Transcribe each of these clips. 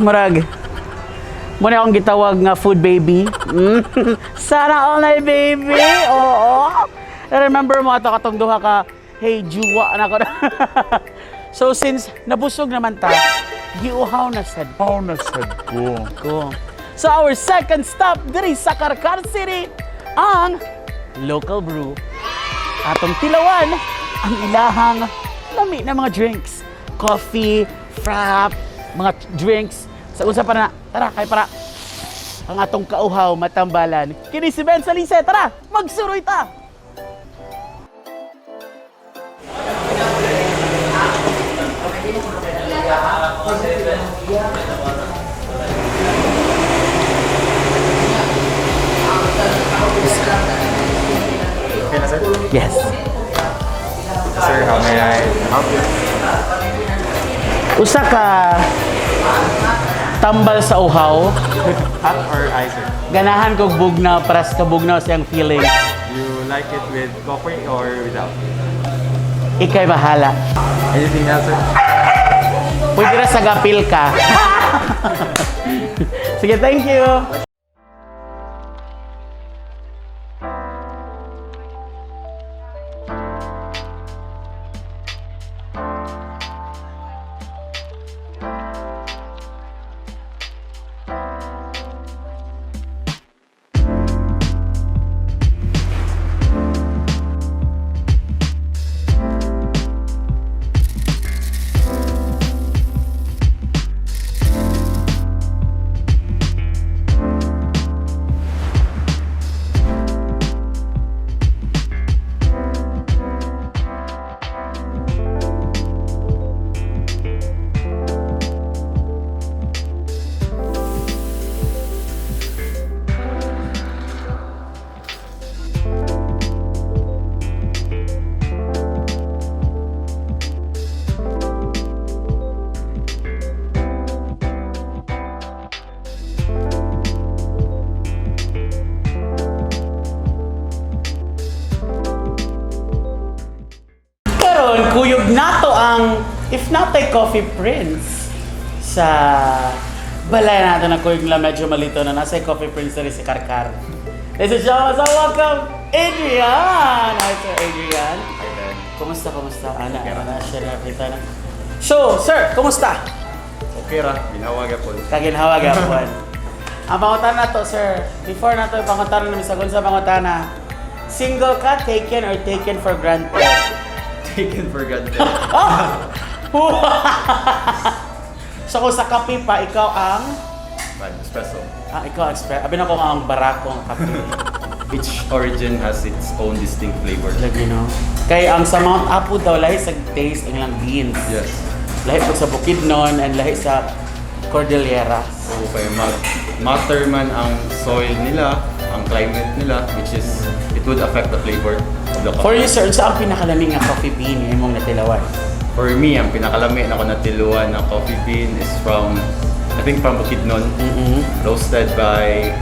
Murag. Muna akong gitawag nga food baby. Sana all na baby. Oo. Remember mo ato katong duha ka, hey, juwa na ko. So since nabusog naman ta, giuhaw na sad How na sad ko. ko. So our second stop diri sa Carcar City, ang Local Brew. Atong tilawan ang ilahang lami na mga drinks. Coffee, frap, mga drinks. Sa unsa pa na, tara, kay para ang atong kauhaw matambalan. Kini si Ben Salise, tara, magsuroy ta! Okay na, sir? Yes. Sir, how may I help you? Usa ka tambal sa uhaw. Hot or ice, sir? Ganahan kog bugnaw para sa kabugnaw siyang feeling. You like it with coffee or without? Ikay bahala. Anything else, sir? Pwede ra sa gapil ka. Sige, thank you. Karon kuyog nato ang if not a coffee prince sa balay nato na kuyog lang medyo malito na nasa coffee prince na rin si Karkar. This is John. So welcome, Adrian! Hi, Sir Adrian. Hi, Ben. Kumusta, kumusta? Ana, ana, share na kita na. So, sir, kumusta? Okay ra, ginawa po. Kaginhawa gapon. Ang pangutana to, sir. Before na to, pangutana namin sa sa pangutana. Single ka, taken or taken for granted? Taken for granted. So kung sa kape pa, ikaw ang... But espresso. Ah, ikaw ang expert. Abi na ko ang barako ang kape. Each origin has its own distinct flavor. Lagi no? Kay ang sa Mount Apo daw, lahi sa taste ang ilang beans. Yes. Lahi po sa Bukidnon and lahi sa Cordillera. So, kay mag matter man ang soil nila, ang climate nila, which is, it would affect the flavor of the coffee. For you, sir, sa ang pinakalaming nga coffee bean nga imong natilawan? For me, ang pinakalami na ko natiluan na coffee bean is from, I think from Bukidnon. Roasted by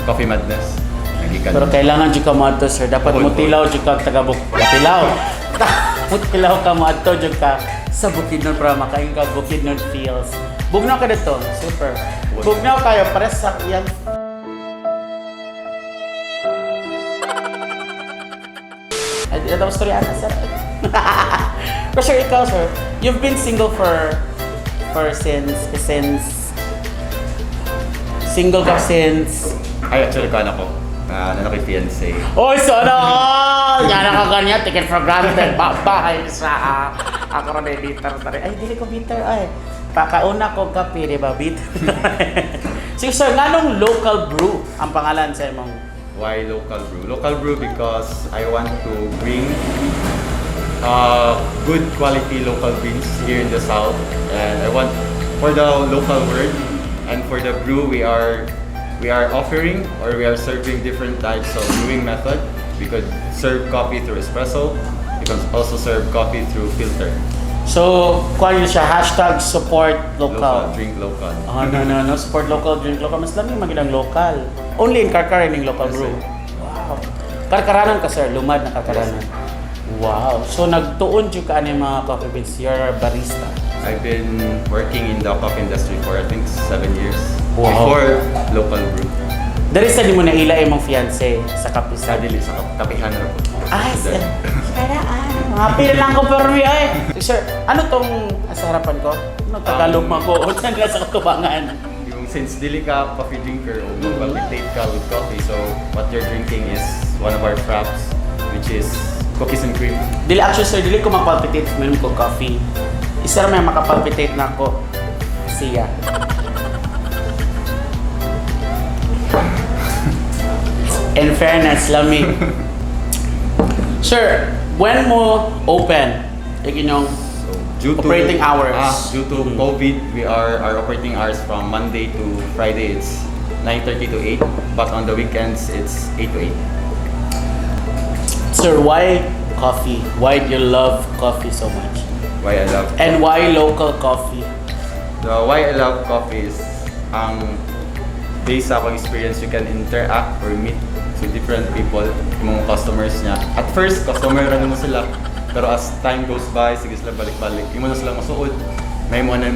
Coffee Madness. Nagikan. Pero kailangan jud ka mo adto, sir. Dapat Bukod, mutilaw jud ka taga Buk mutilaw. Mutilaw ka mo adto jud ka sa Bukidnon para makain ka Bukidnon feels. Bugnaw ka dito, super. Bugnaw kayo para sa iyang. Ay, di na tapos story ana, sir. Pero sir, ikaw, sir, you've been single for since single ka since Ay, actually, kuhan ako. Ano kay fiancé. Oy, sana all! Yan ako ganyan, taken for granted. Babae siya. Ah. Ako rin ay bitter na rin. Ay, dili ko bitter ay. Pakauna ko kape, di ba? Bitter. Sige, sir, nganong Local Brew ang pangalan sa imong? Why Local Brew? Local Brew because I want to bring good quality local beans here in the South. And I want, for the local word and for the brew, we are offering or we are serving different types of brewing method. We could serve coffee through espresso. We can also serve coffee through filter. So, kuha nyo siya, #SupportLocal. Drink local. Oh, no, no, no. Support local, drink local. Mas lami magandang local. Only in Carcar ining Local Yes, Brew. sir. Wow. Karkaranon ka, sir. Lumad na Karkaranon. Wow. So nagtuon jud ka ani mga coffee beans. You're a barista. I've been working in the coffee industry for, I think, 7 years. Wow. Before Local Brew. Dari sa di mo naila imong fiancé sa Sa kapisan? dili, sa kapihan ra po. Ay, sir. Saraan. Mga pila lang ko pero ay. Sir, ano tong sa harapan ko? Ano Tagalog man ko? O saan nila sa katubangan? Yung since dili ka coffee drinker o mag-palpitate ka with coffee, so what you're drinking is one of our fraps, which is cookies and cream. Dili actually, sir, dili ko mapalpitate minom ko coffee. Isa ra may makapalpitate na ako. Siya. In fairness, lami. Sir, when mo open? Like inyong So due to operating hours. Ah, due to COVID, we are our operating hours from Monday to Friday, it's 9:30 to 8, but on the weekends it's 8 to 8. Sir, why coffee? Why do you love coffee so much? Why I love And why local coffee? The why I love coffee is ang based sa akong experience, you can interact or meet to different people, yung mga customers niya. At first, customer ra mo sila. Pero as time goes by, sige sila balik-balik. Imo na sila masuod. Mahimo na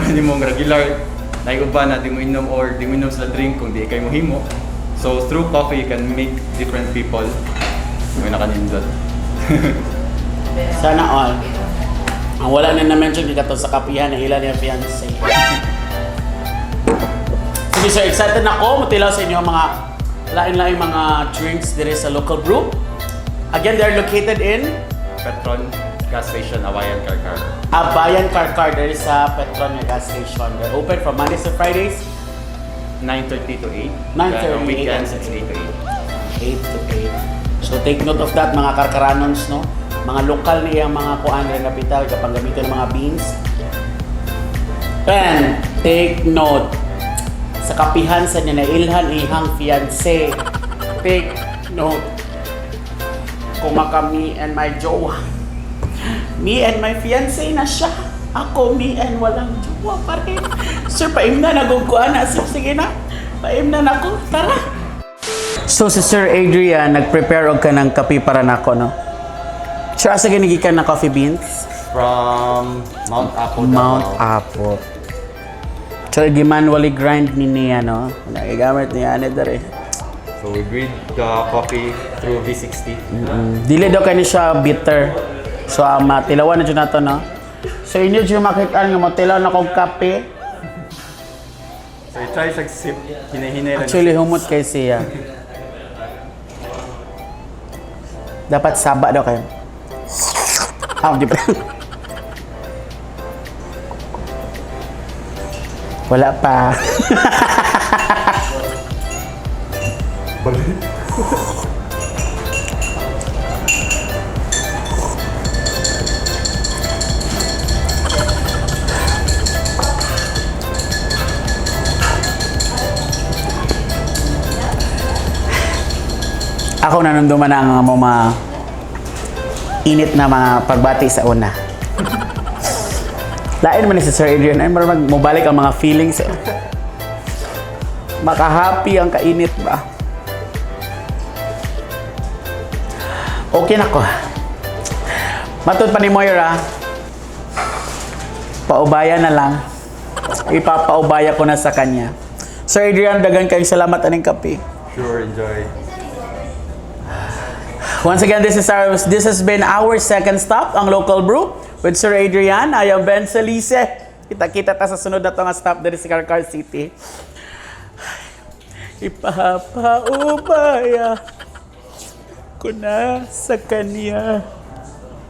nimong regular. Naiuban na di mo inom or di mo inom sila drink kung di kay mo himo. So through coffee, you can meet different people. May nakanindot. Sana all. Ang wala na na-mention dito sa kapihan na ila niya fiancé. Sige sir, excited na ako. Mutilaw sa inyo ang mga lain-lain mga drinks dire sa Local Brew. Again, they're located in Petron Gas Station, Awayan, Carcar. Abayan, Carcar, there sa Petron nga gas station. They're open from Mondays to Fridays, 9:30 to 8. 9:30 Then on weekends, 8 it's 8 to 8. 8 to 8. So take note of that, mga karkaranons, no? Mga lokal niya mga kuan rin kapital kapag gamitin ng mga beans. And take note sa kapihan sa ninailhan ihang fiancé. Take note. Kung maka me and my jowa. Me and my fiancé na siya. Ako, me and walang jowa pa rin. Sir, paimna na gugkuan na. Sir, sige na. Paimna na ako. Tara. So si Sir Adrian, nag-prepare og kanang kape para nako, no? Sir, asa gani gikan na coffee beans? From Mount Apo, Mount Davao. Apo. Sir, gi-manually grind ni niya, no? Nagigamit niya ani dere. So we breed the coffee through V60. Dili daw kani siya bitter. So matilawan na jud nato, no? So inyo jud makita nga motilaw na kog kape. So you try siya sip, hinahinay lang. Actually, humot kay siya. Dapat saba daw kayo. Ah, di ba? Wala pa. Ako nanunduman na ang mga init na mga pagbati sa una. Lain man ni si Sir Adrian, ay marag mobalik ang mga feelings. Makahappy ang kainit ba? Okay na ko. Matod pa ni Moira. Paubaya na lang. Ipapaubaya ko na sa kanya. Sir Adrian, dagan kayong salamat aning kape. Sure, enjoy. Once again, this has been our second stop, ang Local Brew with Sir Adrian. I am Ben Salise. Kita-kita ta sa sunod na to nga stop diri sa Carcar City. Ipapaubaya ko na sa kanya.